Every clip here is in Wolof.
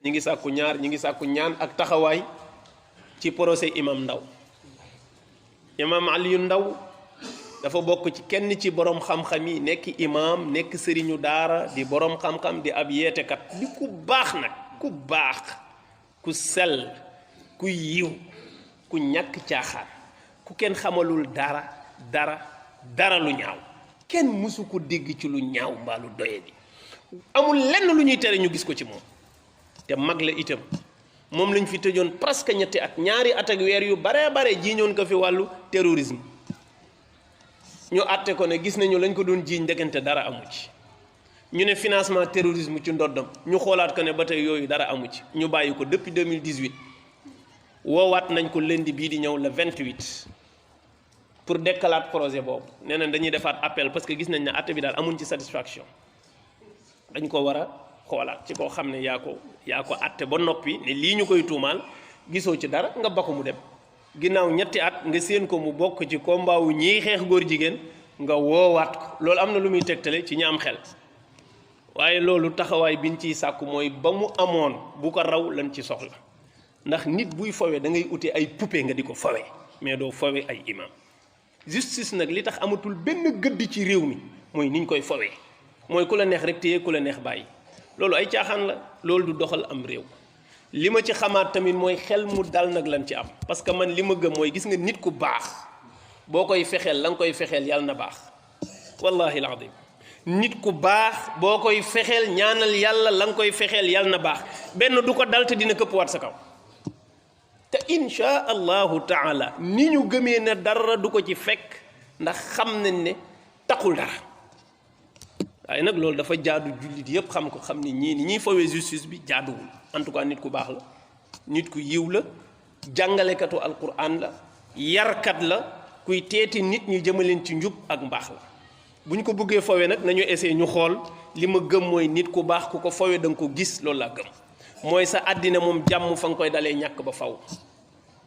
ñi ngi sàkku ñaar ñi ngi sàkku ñaan ak taxawaay ci procès imam Ndaw. imam Aliou Ndaw dafa bokk ci kenn ci borom xam-xam yi nekk imam nekk sëriñu daara di borom xam-xam di ab yeetekat di ku baax nag ku baax ku sell ku yiw ku ñàkk caaxaan ku kenn xamalul dara lu ñaaw kenn mësu ko dégg ci lu ñaaw mbaa lu doye di amul lenn lu ñuy tere ñu gis ko ci moom te mag la itam moom lañ fi tëjoon presque ñetti at ñaari at ak weer yu bare jiiñoon ko fi wàllu terrorisme ñu àtte ko ne gis nañu lañ ko doon jiiñ ndekete dara amu ci ñu ne financement terrorisme ci ndoddam ñu xoolaat ko ne ba tey yooyu dara amu ci ñu bàyyi ko depuis 2018 woowaat nañ ko lundi bii di ñëw le 28 pour dekkalaat projet boobu nee na dañuy defaat appel parce que gis nañ ne àtte bi daal amuñ ci satisfaction dañ ko war a xoolaat ci koo xam ne yaa ko àtte ba noppi ne lii ñu koy tuumaal gisoo ci dara nga ba ko mu dem ginnaaw ñetti at nga séen ko mu bokk ci combat wu ñiy xeex góor jigéen nga woowaat ko loolu am na lu muy tegtale ci ñi am xel waaye loolu taxawaay biñ ciy sàkku mooy ba mu amoon bu ko raw lañ ci soxla ndax nit buy fawe da ngay ute ay poupée nga di ko fawe mais doo fawe ay imam justice nag li tax amatul benn gëdd ci réew mi mooy niñ koy fawee mooy ku la neex rek téye ku la neex bàyyi loolu ay caaxaan la loolu du doxal am réew li ma ci xamaat tamit mooy xel mu dal nag lan ci am parce que man li ma gëm mooy gis nga nit ku baax boo koy fexeel la nga koy fexeel yàlla na baax wallahi alazim nit ku baax boo koy fexeel ñaanal yàlla la nga koy fexeel yàlla na baax benn du ko dal te dina këpp waat sa kaw te insha allahu taala ni ñu gëmee ne dara du ko ci fekk ndax xam nañ ne taxul dara waaye nag loolu dafa jaadu jullit yëpp xam ko xam ni ñii ni ñuy fawee justice bi jaaduwul en tout cas nit ku baax la nit ku yiw la jàngalekatu alquran la yarkat la kuy teeti nit ñi jëmaleen ci njub ak mbaax la bu ñu ko bëggee fawee nag nañu essayer ñu xool li ma gëm mooy nit ku baax ku ko fawee da nga ko gis loolu laa gëm mooy sa àddina moom jàmm fa nga koy dalee ñàkk ba faw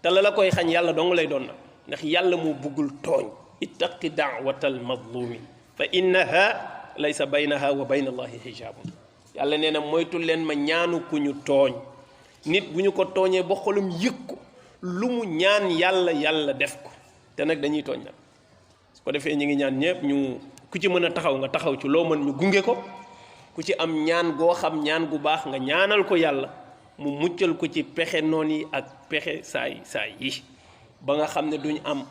te la koy xañ yàlla dong lay doon nag ndax yàlla moo bëggul tooñ ittaqi da'watal mazlumi fa innaha laysa baynaha wa bayna allahi hijabun yàlla nee na moytu leen ma ñaanu ku ñu tooñ nit bu ñu ko tooñee ba xolam yëg ko lu mu ñaan yàlla def ko te nag dañuy tooñ nag su ko defee ñu ngi ñaan ñëpp ñu ku ci mën a taxaw nga taxaw ci loo mën ñu gunge ko ku ci am ñaan goo xam ñaan gu baax nga ñaanal ko yàlla mu muccal ko ci pexe noon yi ak pexe saay yi ba nga xam ne duñ am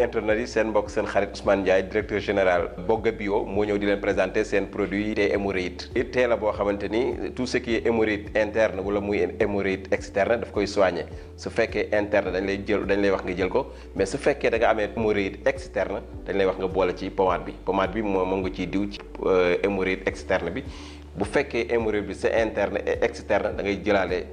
internet yi seen mbokk seen xarit Ousmane Ndiaye directeur général Boga Bio moo ñëw di leen présenter seen produit te hémorroïde it tee la boo xamante ni tout ce qui est hémorroïde interne wala muy hémorroïde externe daf koy soigner su fekkee interne dañ lay wax nga jël ko mais su fekkee da nga amee hémorroïde externe dañ lay wax nga boole ci pommade bi moom nga ciy diw ci hémorroïde externe bi bu fekkee hémorroïde bi c'est interne et externe da ngay jëlaale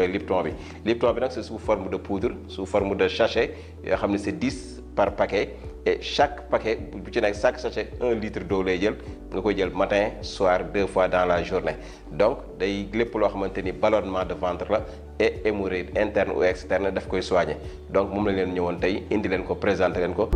Lipton bi nag c'est sous forme de poudre sous forme de sachet yoo xam ne c'est 10 par paquet et chaque paquet bu ci nekk chaque sachet 1 litre d'eau lay jël nga koy jël matin soir 2 fois dans la journée donc day lépp loo xamante ni ballonnement de ventre la et hémorroïde interne ou externe daf koy soigner donc moom lañ leen ñëwoon tey indi leen ko présenter leen ko